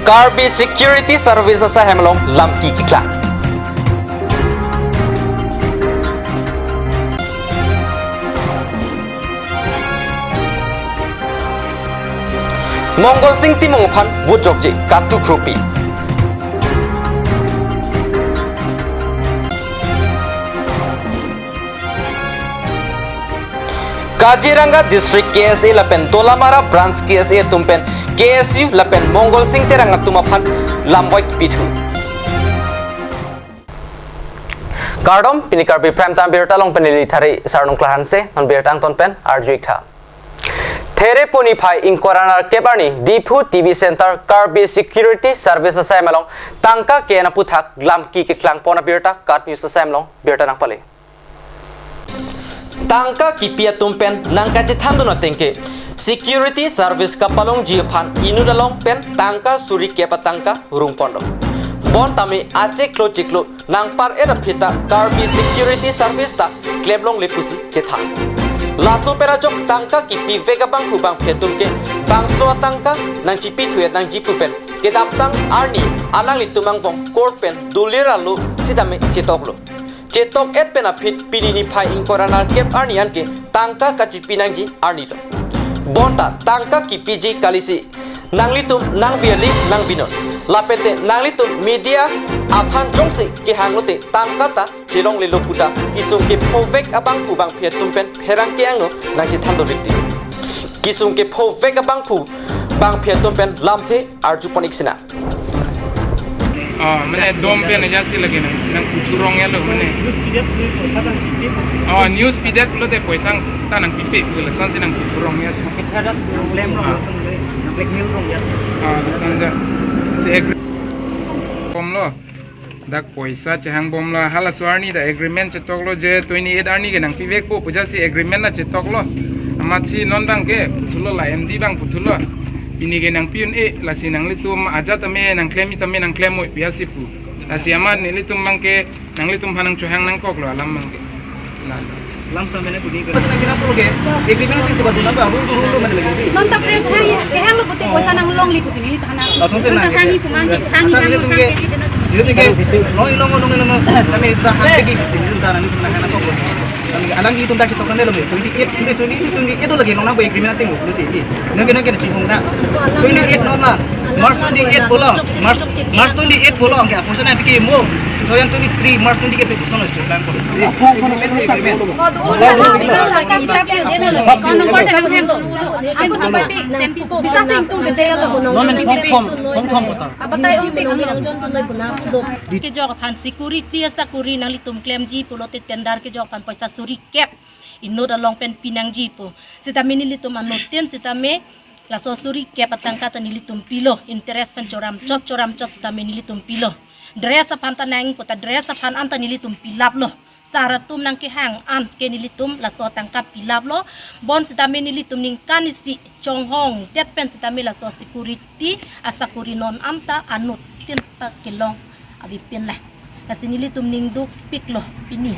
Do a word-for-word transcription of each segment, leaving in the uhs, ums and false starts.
Karbi Security Service asai hem along lamki keklang. Mongol Sing Timung aphan vote jokji katu kropi. Kaziranga District K S A lapen Dolamara Branch K S A atum pen K S U lapen Mongol Sing Terang atum aphan lamvoi kipithu. Kardom, pini Karbi Prime Time birta along pen neli Thari Sarnung Klahanse, non birta angton pen arju-ik tha. There pu niphai ingkoi ra nerkep arni, Diphu T V Center Karbi Security Service asai hem along tangka ke-en aphuthak lamki keklangpon abirta KAT News asai hem along birta nangpale. Tangka kipi atum pen nangkachethandun ateng ke, security service kapalongji aphan inut along pen tangka suri kep atangka rungponlo. Bonta me achiklo chiklo nangpar-et aphi ta Karbi Security Service ta klemlongle pusi chethan. Laso pen ajok tangka kipivek abangphu bangphi atum ke bangso atangka nangchipithu-et nangji pu pen kedamtang arni alanglitum angbong court pen dolir alo sitame chetoklo. Chetok-et pen aphi pini niphai ingkoi ra nerkep arni anke tangka kachipi nangji arnilo. Bonta tangka kipiji kalisi nanglitum nangbi aling nangbi non. Lapente nanglitum media aphan jongsi kehang lote tangka ta chelonglelo puta kesung kephovek abangphu bangphi atum pen pherangke angno nangchethandun riti. Kesung kephovek abangphu bangphi atum pen lamthe arjupon-ik sinang. Oh, mane dom pen aja si lagi nang, nangputhu rong ya lo mane. News pidet tu poisa ta nangpipe. Oh, news pidet lote poisa ta nangpipe, pu lason si nangputhu rong ya. Kita ada nangklem rong, ah, lason le, nang blackmail rong ya. Ah, lason ja. Si ek-, bom lo. Dak poisa chehang bom lo, halaso arni ta agreement chetoklo je twenty-eight arni ke nangpivekpo pu ja si agreement ta chetoklo. Amat si non abang ke puthulo, la M D abang puthulo. Pini ke nangpi un-e, lasi nanglitum ajat tame nangklem, itame nangklem moi pu ya si pu. Lasi amat nelitum abang ke nanglitum aphan nangchohang nangkoklo alam abang ke. Lam. Lam sam mene pudi ke. Pas na kina puro ke. Agreement thik seba duna ba, rule to rule lo mane lagi. Non ta fresh hang, kehang lo pute poisa nanglongle pusi neli thana. Langsung se non ta nang. Hangi kumang, hangi, hangi, hangi, hangi. Itu ke. No ilong, no ilong. Kami ta hang lagi. Itu ta nang, itu nang hana kok. Kami alang itu ta kita kan dalam twenty-eight, twenty, twenty, twenty-eight lagi nong nang agreement ating lo, twenty-eight. Nang kena kena cihong na. Twenty-eight non na. March twenty-eight pulo. March, March twenty-eight pulo. Angke aposan na pikir mo. So yang twenty-three, March twenty-eight pulo. Bisa sing tung gede ya lo. Non, non, form, form, form, form, sir. Abatai om pe kami. Kejok aphan security asakuri nanglitum klemji pulote tender kejok aphan poisa suri kep inut along pen pinangji pu. Sitame nelitum anuttin sitame laso suri kep atangka ta nelitum pilo, interest pen choramchot choramchot sitame nelitum pilo. Dress aphan ta nang pu ta dress aphan anta nelitum pilaplo. Sar atum nangkehang an ke nelitum laso tangka pilaplo. Bon sitame nelitum ningkan isi chonghong det pen sitame laso security asakuri non anta anuttin ta kelong avepin la. Lasi nelitum ning dukpiklo pini.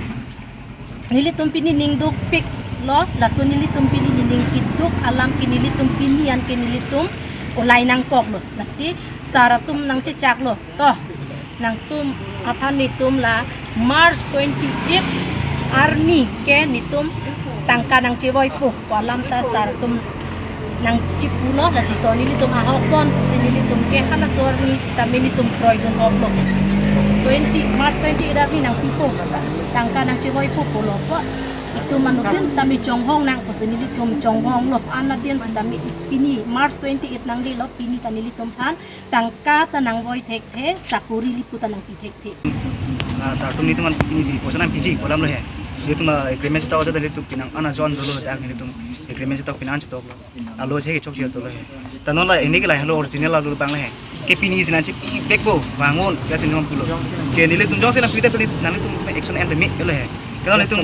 Nelitum pini ning dukpiklo, laso nelitum pini nening keduk alam ke nelitum pini an ke nelitum olai nangkoklo. Lasi sar atum nangchechaklo. To, nangtum aphan netum la March twenty-eight arni ke netum tangka nangchevoipo pu alam ta sar atum nangchipulo, lasi to nelitum ahokpon si nelitum ke halaso arni sitame netum kroidun oklo. Twenty, March twenty-eight arni nangpipo. Tangka nangchevoipo pulo pu. Itum anuttin sitame chonghong nang pusi nelitum chonghonglo. Anadin sitame pini March twenty-eight nangdelo, pini ta nelitum aphan tangka ta nangvoi thekthe, sakuri lipu ta nangpi thekthe. Ah, sar atum netum an pini si poisa nangpiji pu alam lo he. Netum agreement chetok ajat netum pinang ana jon dolo, dak netum agreement chetok pinang chetoklo. Alo je kechok je dolo he. Ta non la ini ke la lo original alo abang lo he. Ke pini si nangchipivekpo, vangun, ya si non pulo. Ke nelitum jongsi nangpi te pini nanglitum action en tame lo he. Ke non netum,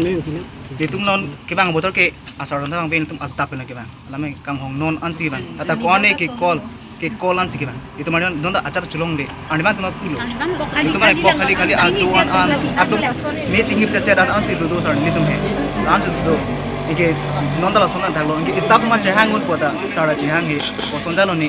netum non kevang botor ke asar anta abang pen netum adap pen kevang. Lame kanghong non ansi bang. Ata ko-an ke call, ke call ansi ke bang. Itum mane non ta ajat cholongle. Arni bang atum pulo. Itum mane bok khali khali ajo an an. Atum me chingip se se dan ansi dodo sar netum he. Ansi dodo. Anke non ta lason an thaklo, anke staff ma chehang un pu ta sir chehang he, koson jalo ni.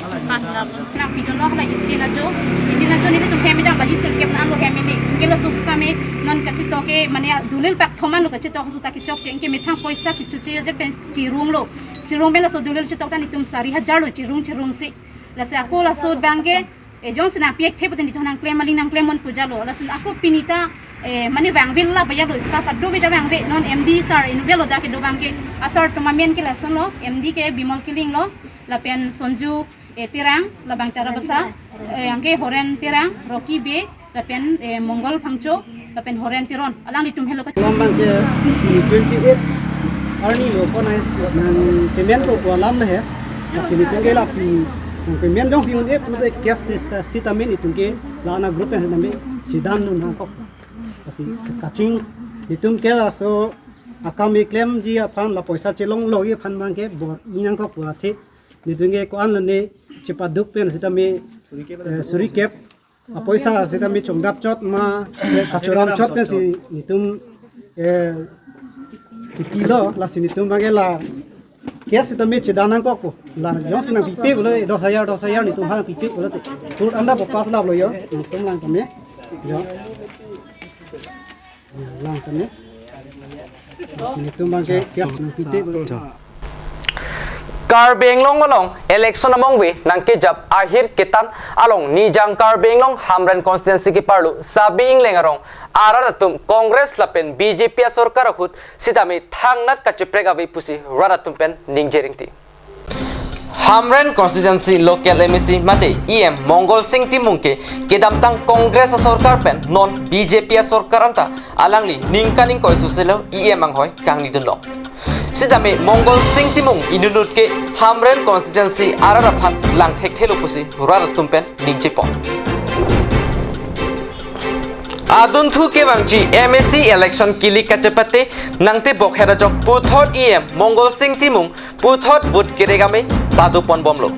Nangpidunlo hala eighteen ajo, eighteen ajo nelitum hem dam baji sirkep nanglo hem ni. Anke laso sitame non kachetok ke mane dolil pak thoman lo kachetok aso ta kechokche, anke methang poisa kechoche je pen chirung lo. Chirung pen laso dolil chetok ta netum sari hajar lo chirung chirung si. Lasi ako laso abang ke, eh, jongsi nangpi-ek the pute netum nangklem aling nangklem un pu jalo. Lasi ako pini ta, eh, mane vangvela ba jalo staff ado beda vangve non M D sir inutvet lo dak kedo abang ke. Asir atum amen ke lason lo, M D ke Bimol Killing lo, lapen Sonju, eh, Terang, labang Tarabasa, eh, anke Horen Terang, Rocky Bey, lapen, eh, Mongol Phangcho, lapen Horen Teron. Alanglitum helo ka. Alam abang ke si twenty-eight arni lo ko nai nang payment ko ko alam he. Si netum ke lapi nang payment jongsi un-e pute cash testa sitame netum ke la-an agroup pen sitame chedan un nangkok. Si kaching netum ke laso akam keklemji aphan la poisa chelongloji aphan abang ke bor-i nangkok pu athe netum ke ko-an lone chepaduk pen sitame, eh, suri kep apoisa sitame chongdap chot ma, eh, kachoram chot pensi netum, eh, kipilo, lasi netum abang ke la cash sitame chedan nangkok po. La jongsi nangpipe pulo dos hajar, dos hajar netum ha nangpipe pulote. Thur anda bo pass lap lo jo, netum lang tame. Jo. Lang tame. Netum abang ke cash nangpipe pulo. Karbi Anglong along election among ve nangkejap ahir ketan along Nijang Karbi Anglong Hamren constituency keparlo Sabi Engleng arong arat atum Congress lapen B J P asorkar ahut sitame thangnat kacheprek ave pusi rat atum pen ningje ringti. Hamren constituency local M A C mate E M Mongol Sing Timung ke kedamtang Congress asorkar pen non B J P asorkar anta alangli ningkan ingkoi suselo E M anghoi kangnidunlo. Sitame Mongol Sing Timung inutnut ke Hamren constituency arat aphan lang thekthelo pusi rat atum pen ningjepon. Adunthu kevangji M A C election kilik kachepate nangtebok hera jok puthot E M Mongol Sing Timung puthot vote kerek ame padoponbomlo.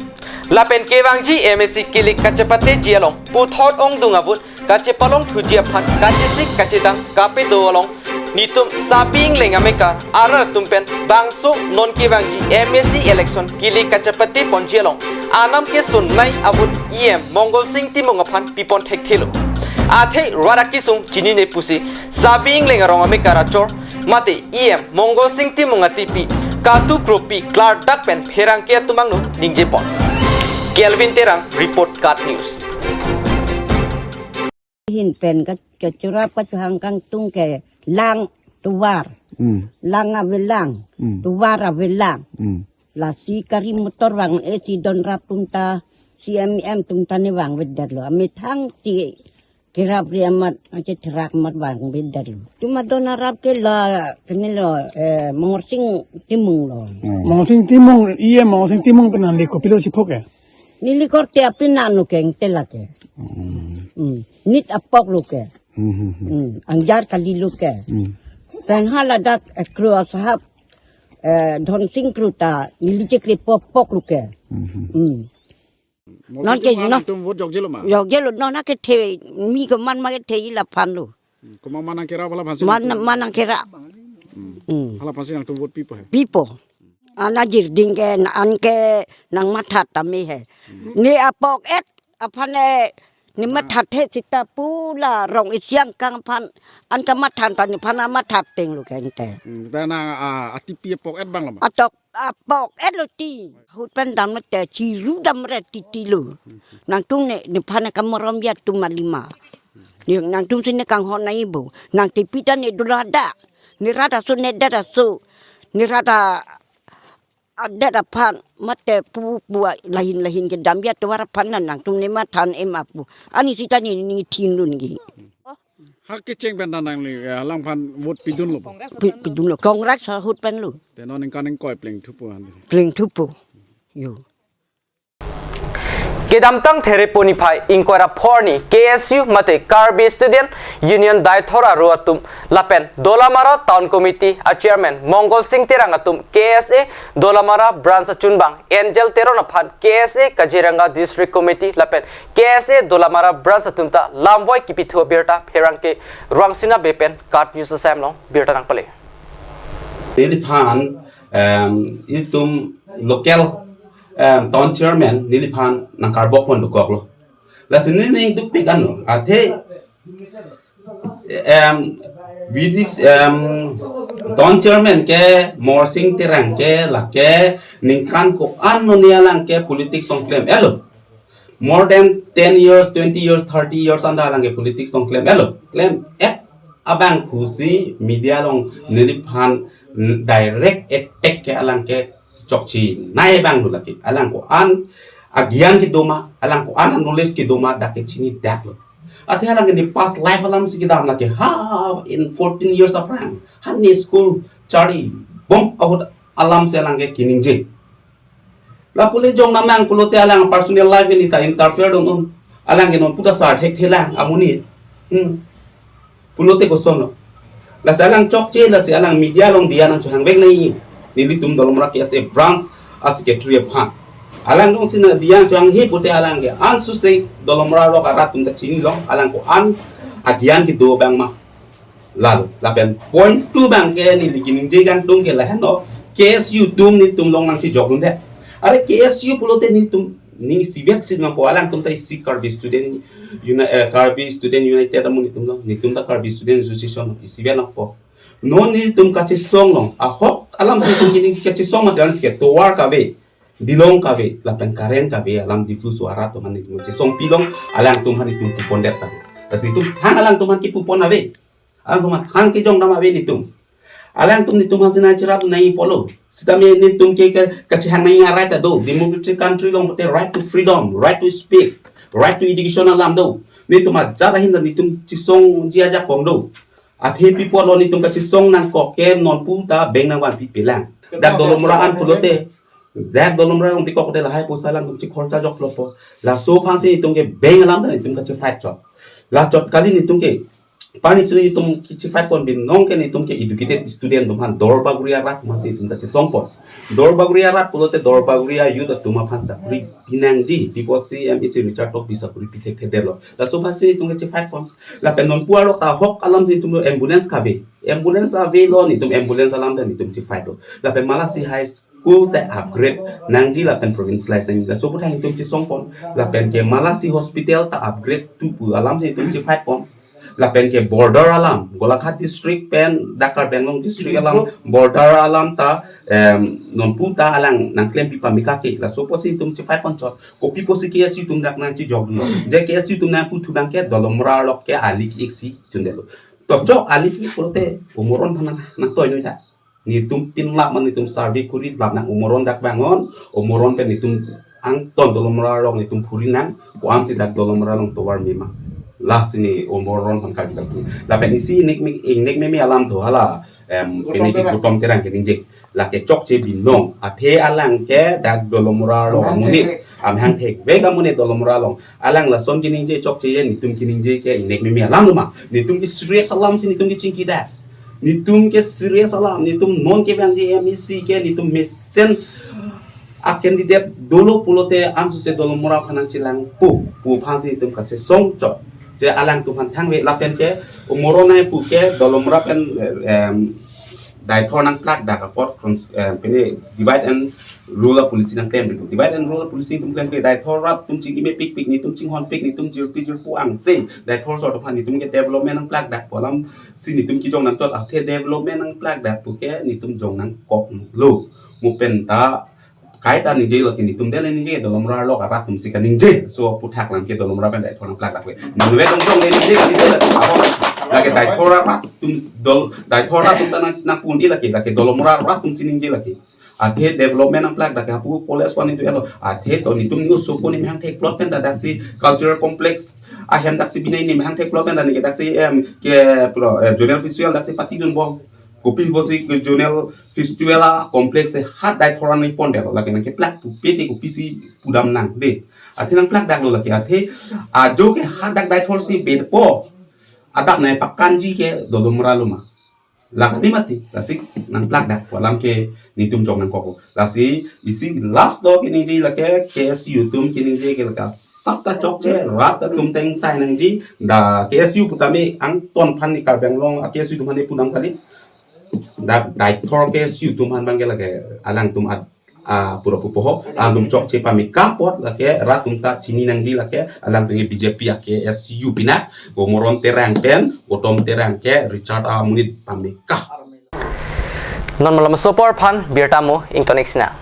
Lapen kevangji M A C kilik kachepateji along puthot ongdung avote kachepalongthuji aphan kachesik kachedang kapedo along netum Sabi Engleng amekar arat atum pen bangso non kevangji M A C election kilik kachepateponji along anam kesun nai avote E M Mongol Sing Timung aphan pipon thekthelo. Athe rat akesung chinine pusi Sabi Engleng arong amekar achor mate E M Mongol Sing Timung atipi Katu Kropi klardak pen pherangke atum angno ningjepon. Kelvin Terang report, KAT News. Hin pen ka, kachorap kachohang kangtung ke lang tovar. Hmm. Lang avelang. Hmm. Tovar avelang. Hmm. Lasi gari motor vang-e si donrap atum ta C M M atum ta ne vangvedetlo. Amethang si kerap ri amat, ache therak amat vangvedetlo. Tuma donrap ke la, kene lo, eh, Mongol Sing Timung lo. Hmm. Mongol Sing Timung, E M Mongol Sing Timung pen nangli kopilo chipho ke? Neli korte apin nanu ke ingte lake. Hmm. Hmm. Nit apok lo ke. Hmm, hmm, hmm. Hmm. Angjar kali lo ke. Hmm. Pen haladak ekro sahab, eh, Dhon Sing Kru ta neli chekle pok pok lo ke. Hmm, hmm. Hmm. Mongol Sing Timung non ke, non atum vote jokjelo ma? Jokjelo, non akethe mi komat ma kethe laphan lo. Hmm, komat ma nangkerap hala aphansi man, nangtum, ma nangkerap. Hmm. Hmm. Hala aphansi nangtum vote pipo he? Pipo. Ana jirding ke, na an ke nangmatha tame he. Hmm. Ne apok et aphan ne, ne matha the sita pu la rong isiang kang aphan an kamatha ta nephan amatha teng lo ke ante. Hmm, ta nang, ah, atipi apok et abang lo ma? Atok apok et lo ti. Ahut pen dam te chiru dam re titi lo. Nangtum ne, nephan kamorom ya tum alima. Ne, nangtum si ne kanghon nai bo. Nangtepi ta ne dula da. Ne rat aso ne det aso. Ne rat a, adet aphan mate pu pu lahin lahin kedam ya tovar aphan na nangtum ne mathan em apu. Ani sita ne ne thin lun gi. Ha kecheng pen ta nangli, eh, alangphan vote pidunlo bo? Pi-, pidunlo. Congress ahut pen lo. Te non ningkan ingkoi plengthupo ante. Plengthupo. Yo. Kedamtang Therepo niphai ingkoi ra pho arni K S U mate Karbi Student Union Deithor aro atum lapen Dolamara Town Committee a Chairman Mongol Sing Terang atum K S A Dolamara Branch achunbang Angel Teron aphan K S A Kaziranga District Committee lapen K S A Dolamara Branch atum ta lamvoi kipithu abirta pherangke Rangsina Bey pen KAT News asam along birta nangpale. Neliphan em, itum local, em, town chairman neliphan nangkarbok pon dokoklo. Lasi neli ning dukpik anlo. Athe, em, V D C, em, town chairman ke Morsing Terang ke lake ningkan ko-an lo ne alang ke politics along klem-etlo. More than ten years, twenty years, thirty years anta alang ke politics along klem-etlo. Klem-et abang pusi media along neliphan direct attack ke alang ke chokche nai abang do lake. Alang ko-an agyan kedo ma, alang ko-an knowledge kedo ma dak ke chinidaklo. Athe alang ke ne past life alam si kedam lake, ha, in fourteen years aphrang, ha ne school charli bom ahut alam si alang ke keningje. Lapu le jong namang pulote alang personal life neli ta interfere dun un. Alang ke non puta sar thekthelang amonit. Hmm. Pulote kosonlo. Lasi alang chokche, lasi alang media along diya nangchohangvek nai. Nelitum Dolamara K S A branch a secretary aphan. Alang jongsi na diya nangchohanghe pute alang ke ansose Dolamara arlok arat atum ta chinilong, alang ko-an agyan kedo abang ma. Lalo, lapen point two abang ke neli keningje kangtung ke lahenlo, K S U atum netum along nangchejokdunde. Are K S U pulote netum ning isivet si nangpo, alangtum ta isi Karbi Student Uni-, eh, Karbi Student United amonit atumlo, netum ta Karbi Student Association isivet nangpo. Non netum kachesong along, ahok alam si netum kachesong mate alang si ke tovar kave, dilong kave, lapen current kave alam Diphu arat atum aphan netum chesong pilong, alangtum aphan netum pupondet ta. Lasi netum aphan alangtum aphan kepupon ave. Alangtum aphan kejongdam ave netum. Alangtum netum aphan si nangcherap nangji pulo. Sitame netum ke, ke kachehang nangji arai ta do. Democratic country along pute right to freedom, right to speak, right to education alam do. Netum ajat ahin ta netum chesongji ajakong do. Athe pi apotlo netum kachesong nangkok ke nonpu ta beng nangvanpipelang. Dak Dolamara an pulote, dak Dolamara along pikok de lahai poisa alangtum chekhorcha joklo po. Laso aphan si netum ke beng alam ta netum kachefight chot. Lachot kali netum ke pani suri netum kachefight pon, binong ke netum ke educated student atum aphan, Dorbaguri arat atum aphan si netum kachesong pon. Dorbaguri arat pulote Dorbaguri a-youth atum aphan sakuri pinangji, pipo si M A C Richard Tokbi sakuri pithekthe detlo. Laso aphan si netum kachefight pon. Lapen nonpu arlok ta ahok alam si netum ambulance kave. Ambulance avelo, netum ambulance alam ta netum chefight lo. Lapen Malasi High School ta upgrade nangji lapen provincialize nangji, laso aputhak netum chesong pon. Lapen ke Malasi Hospital ta upgrade tu pu alam si netum chefight pon. Lapen ke border alam, Golaghat district pen dak Karbi Anglong district alam, border alam ta, em, nonpu ta alang nangklempi pame kake, laso apotsi netum chefight pon chot. Kopi apotsi K S U atum dak nangchejokdunlo? Je K S U atum nangputhu abang ke Dolamara arlok ke ali ke-ik si chundelo. To chok ali ke-ik pulote Omoron aphan nang, nangtoinoi ta. Netum pinlap ma, netum survey kuri lap nang, Omoron dak vannon, Omoron pen netum angton Dolamara arlok netum phuri nang, ko-an si dak Dolamara along tovar mema. Lasi ne Omoron aphan karju kangtung. Lapen isi ingnek me, ingnek meme alam do hala, em, Utom pini Terang. Utom Terang keningje. Lake chokche binong. Athe alang ke dak Dolamara arlok amonit, amahang thekvek amonit Dolamara along. Alang lason keningje chokche ye, netum keningje ke ingnek meme alam ma. Netum ke serious alam si netum kechingki dak. Netum ke serious alam, netum non kevangji M A C ke, netum mesen a-candidate dolo pulote ansose Dolamara aphan nangchelang pu, pu aphan si netum kachesong chot. Je alangtum aphan thangve lapen ke Omoron nangpu ke Dolamara pen, em, Deithor nangplak dak apot, em, pini divide and rule a-policy nangklem. Divide and rule a-policy netum klem ke Deithor rat atum chingki mepikpik, netum chinghonpik, netum jirpi jirpo angse Deithor sor atum aphan netum ke development nangplak dak pu alam si netum kejong nangchot, athe development nangplak dak pu ke netum jong nangkoklo. Mo pen ta kaita ningje lake, netum dele ningje, Dolamara arlok arat atum si kaningje. So aputhak alam ke Dolamara pen Deithor nangplak dak pu. Ningve dong dong le ningje, ningje lake. Abo lake Deithor arat atum s-, dol, Deithor atum ta nang, nangpu-un-e lake, lake Dolamara arat atum si ningje lake. Athe development nangplak dak ke hapu college one into elo. Athe to netum news so ko nemahang thek plot pen ta daksi cultural complex ahem daksi binai nemahang thek plot pen ta neke daksi, em, ke pulo, eh, zonal festival daksi patidunbom. Kopi apotsi ke zonal festival a-complex si ha Deithor an nangpondetlo, lake nangkeplak pupe te kopisi pudam nang de. Athe nangplak daklo lake, athe ajo ke ha dak Deithor si bepo. Adap nai pakanji ke Dolamara lo ma. Lake ni mati, lasi nangplak dak pu alam ke netum jong nangkok. Lasi isi last do keningje lake K S U atum keningje ke lake asap ta chokche, rat atum ta ingsai nangji, dak K S U putame angton aphan ne Karbi Anglong a-K S U atum aphan ne pudam kali. Dak daithor ke S U atum aphan abang ke lake alangtum at, ah, pura pupoho, alangtum chokche pameka apot lake rat atum ta chini nangji lake alangtum ke B J P ake S U pinak, Gomoron Terang pen, Gautam Terang ke Richard amonit pameka. Non malom sopor aphan birta mo ingtonik sina.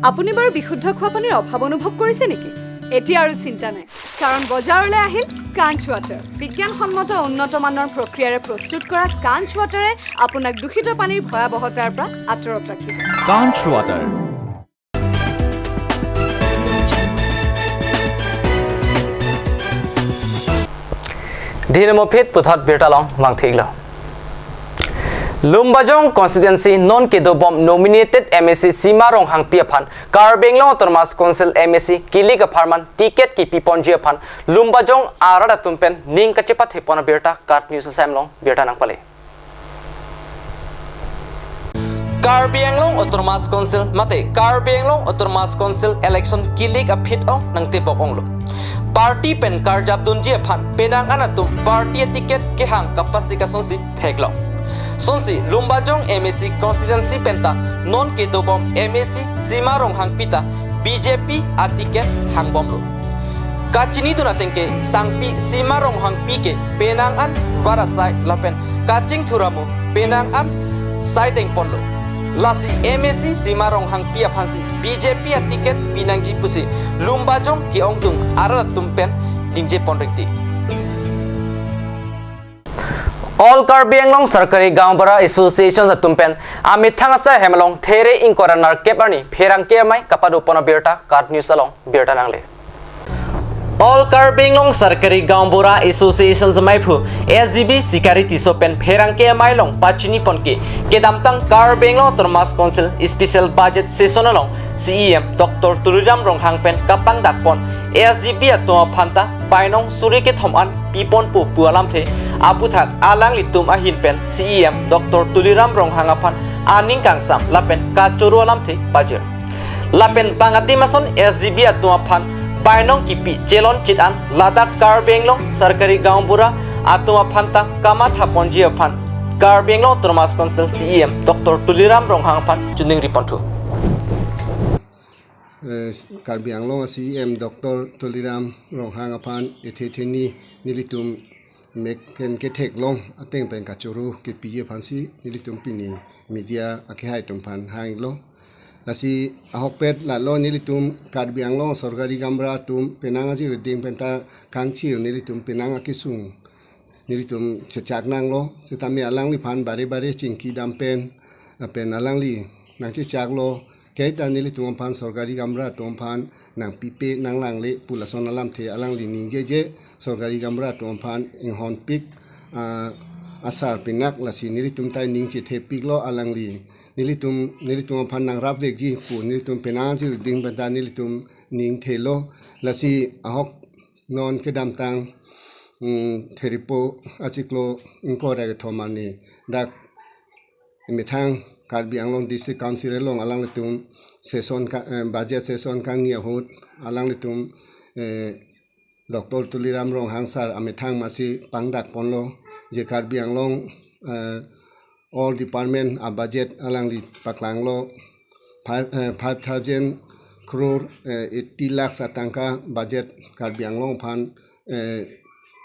আপুনি বাৰু বিশুদ্ধ খোৱা পানীৰ অভাৱ অনুভৱ কৰিছে নেকি? এতিয়া আৰু চিন্তা নাই, কাৰণ বজাৰলৈ আহিল কাঞ্চ ৱাটাৰ। বিজ্ঞানসন্মত উন্নত মানৰ প্ৰক্ৰিয়াৰে প্ৰস্তুত কৰা কাঞ্চ ৱাটাৰে আপোনাক দূষিত পানীৰ ভয়াৱহতাৰ পৰা আঁতৰত ৰাখিব। কাঞ্চ water. Dini mo aphi puthot birta along vangthiklo. Lumbajong constituency non kedobom nominated M A C Sima Ronghangpi aphan Karbi Anglong Autonomous Council M A C kilik apharman ticket kipiponji aphan Lumbajong arat atum pen ning kachepathepon abirta KAT News Assam along birta nangpale. Karbi Anglong Autonomous Council mate Karbi Anglong Autonomous Council election kilik aphi ong nangtebok onglo. Party pen karjapdunji aphan penang an atum party aticket kehang kapasi kasonsi theklong. Sonsi Lumbajong M A C constituency penta non kedobom M A C Sima Ronghangpi ta B J P aticket hangbomlo. Kachinidun ateng ke sangpi Sima Ronghangpi ke penang an rat asai lapen kachingthur amo penang an sai dengponlo. Lasi M A C Sima Ronghangpi aphansi B J P aticket pinangji pusi Lumbajong ke-ongdung arat atum pen ningjepon ringti. All Karbi Anglong Sarkari Gaonbura Association atum pen amethang asai hem along There ingkoi ra nerkep arni pherangke amei kapadopon abirta KAT News along birta nangle. All Karbi Anglong Sarkari Gaonbura Association ameiphu S G B Sikari Tisso pen pherangke amei along pachinipon ke kedamtang Karbi Anglong Autonomous Council special budget session along C E M Doctor Tuliram Ronghang pen kapangdakpon S G B atum aphanta bainong suri kethom an piponpo pu alamthe aputhak alanglitum ahin pen C E M Doctor Tuliram Ronghang aphan aning kangsam lapen kachoro alamthe pajir. Lapen bang adim ason S G B atum aphan bainong kipi chelonchit an ladak Karbi Anglong Sarkari Gaonbura atum aphanta kamathaponji aphan Karbi Anglong Autonomous Council C E M Doctor Tuliram Ronghang aphan choningriponthu. Eh, Karbi Anglong C E M Doctor Tuliram Ronghang aphan ethe theni nelitum mek pen ketheklong ateng pen kachoro kepiji aphansi nelitum pini media akehai atum aphan hanglo. Lasi ahokpet lalo nelitum Karbi Anglong Sarkari Gaonbura atum penang ajir ding penta kangchir nelitum penang akesung nelitum chechak nanglo, setame alangliphan bare bare chingki dam pen, lapen alangli nangchechaklo, kaita nelitum aphan Sarkari Gaonbura atum aphan nangpipe nanglangle pu lason alamthe alangli ningjeje, Sarkari Gaonbura atum aphan inghonpik, ah, asar pinak lasi nelitum ta ning chethepiklo alangli. Nelitum, nelitum aphan nangrapvekji pu nelitum penang ajir ding penta nelitum ning thelo, lasi ahok non kedamtang, mm, Thiripo achiklo ingkoi ra kethom arni dak methang Karbi Anglong District Council along alanglitum session ka, eh, budget session kangni ahut alanglitum, eh, Doctor Tuliram Ronghang sir amethang masi pangdakponlo je Karbi Anglong, eh, all department a budget alangli paklanglo five, eh, five thousand crore, eh, eighty lakhs atangka budget Karbi Anglong aphan, eh,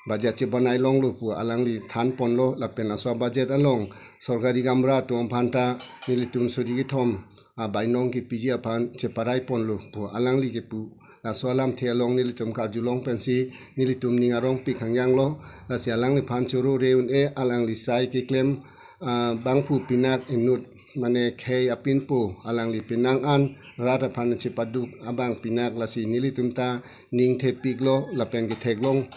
budget chebonai longlo pu alangli thanponlo lapen laso budget along Sarkari Gaonbura atum aphanta nelitum suri kethom abainong kepiji aphan cheparaiponlo pu alangli kepu laso alamthe along nelitum karjulong pensi nelitum ning arongpik hangjanglo, lasi alangliphan choro re un-e alangli sai keklem, ah, bangphu pinak inut mane khei apinpo alangli penang an rat aphan chepaduk abang pinak lasi nelitum ta ning thepiklo lapen ketheklong,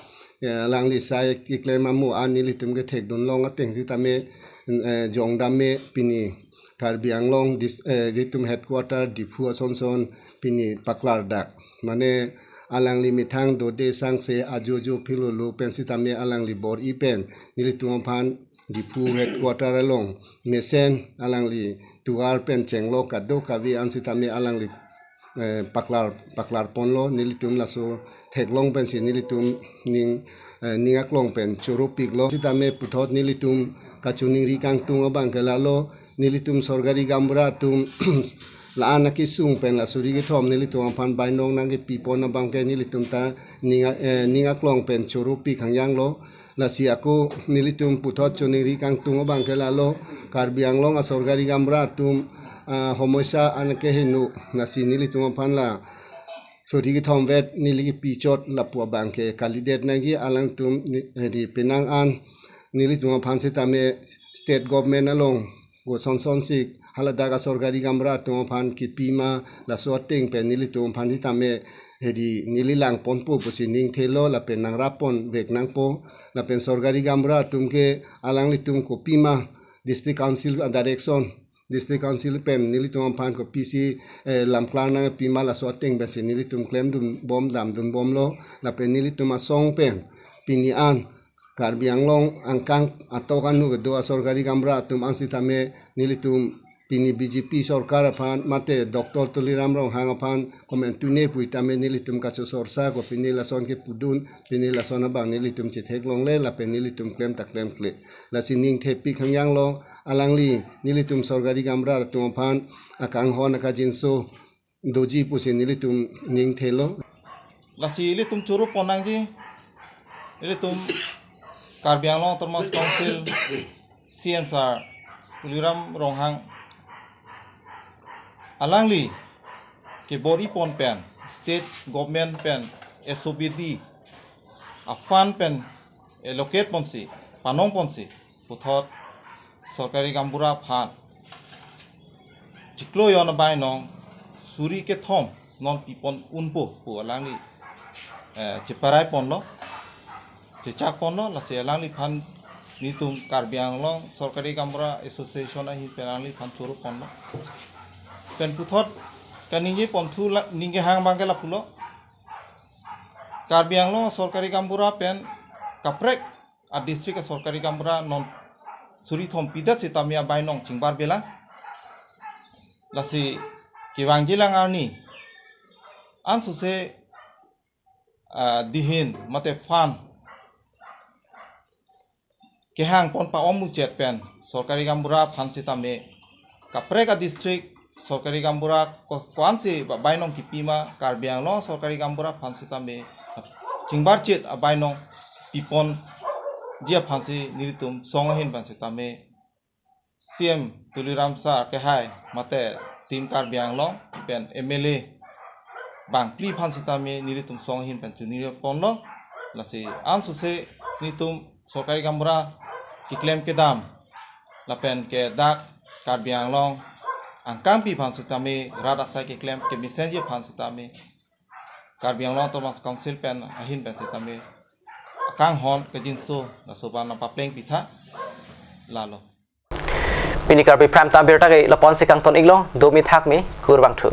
eh, alangli sai keklem amo an nelitum kethekdunlong ateng sitame, eh, jongdam me pini Karbi Anglong dis-, eh, nelitum headquarter Diphu asonson pini paklardak. Mane alangli methang dode sangse ajojo philolo pen sitame alangli bor-i pen nelitum aphan Diphu headquarter along mesen alangli tovar pen chenglo kadokave an sitame alangli eh, paklar paklar ponlo, nelitum laso theklong pensi nelitum ning, eh, ning aklong pen choropiklo. Sitame puthot nelitum kachiningri kangtung abang ke lalo, nelitum sorkari gaonbura atum la-an akesung pen la suri kethom nelitum aphan bainong nangkepi pon abang ke nelitum ta ning a-, eh, ning aklong pen choropik hangyanglo. Lasi ako nelitum puthot chiningri kangtung abang ke lalo, Karbi Anglong asorkari gaonbura atum, ah, homoisa an keheno, lasi nelitum aphan la suri kethom vet neli kepi chot lapu abang ke kalidet nangji. Alangtum ni, eh, di penang an nelitum aphan sitame state government along koson son si haladak asorkari gaonbura atum aphan kepi ma, laso ateng pen nelitum aphan sitame hedi neli lang ponpo pusi ning thelo lapen nangrap pon vek nangpo. Lapen sorkari gaonbura atum ke alanglitum kopi ma district council a direction, district council pen nelitum aphan kopisi, eh, lamklar nangpi ma, laso ateng pensi nelitum klemdun bom damdun bomlo. Lapen nelitum asong pen pini an Karbi Anglong angkang atok anu kedo asorkari gaonbura atum an sitame nelitum pini B J P sorkar aphan mate Doctor Tuliram Ronghang aphan komantu ne pu tame nelitum kachosorsa ko, pini lason kepudun, pini lason abang nelitum chetheklongle lapen nelitum klem ta klemkle. Lasi ning thepik hangyanglo, alangli nelitum sorkari gaonbura atum aphan akanghon akajinso doji pusi nelitum ning thelo. Lasi ilitum choro pon nangji, ilitum Karbi Anglong Autonomous Council C M sir Tuliram Ronghang alangli kebor-i pon pen state government pen S O B D a fund pen allocate ponsi, panong ponsi, puthot sorkari gaonbura aphan chiklo jon abainong suri kethom non pipon unpo pu alangli, eh, cheparai ponlo, chechak ponlo. Lasi alangliphan nelitum Karbi Anglong Sorkari Gaonbura Association ahin pen alangliphan choro ponlo. Pen puthot kaningje ponthu la, ningje hang abang ke lapulo, Karbi Anglong Sorkari Gaonbura pen kaprek a district a sorkari gaonbura non suri thom pidet sitame abainong chingbar belang. Lasi kevangjilang arni ansose, ah, dihin mate fund kehang pon pa-om muchet pen sorkari gaonbura aphan sitame kaprek a district sorkari gaonbura ko-, ko-ansi ba-, bainong kipi ma, Karbi Anglong Sorkari Gaonbura aphan sitame chingbar chit abainong piponji aphansi nelitum song ahin pen sitame C M Tuliram sir kehai mate Team Karbi Anglong pen M L A bangphli aphan sitame nelitum song ahin pen chini ponlo. Lasi ansose nelitum sorkari gaonbura keklem kedam lapen ke dak Karbi Anglong angkangpi aphan sitame, rat asai keklem kemesenji aphan sitame, Karbi Anglong Autonomous Council pen ahin pen sitame akanghon kejinso laso abang nangpapleng pitha lalo. Pini Karbi Prime Time birta ke lapu-ansi kangton iklo, domi thakmi, kurvangthu.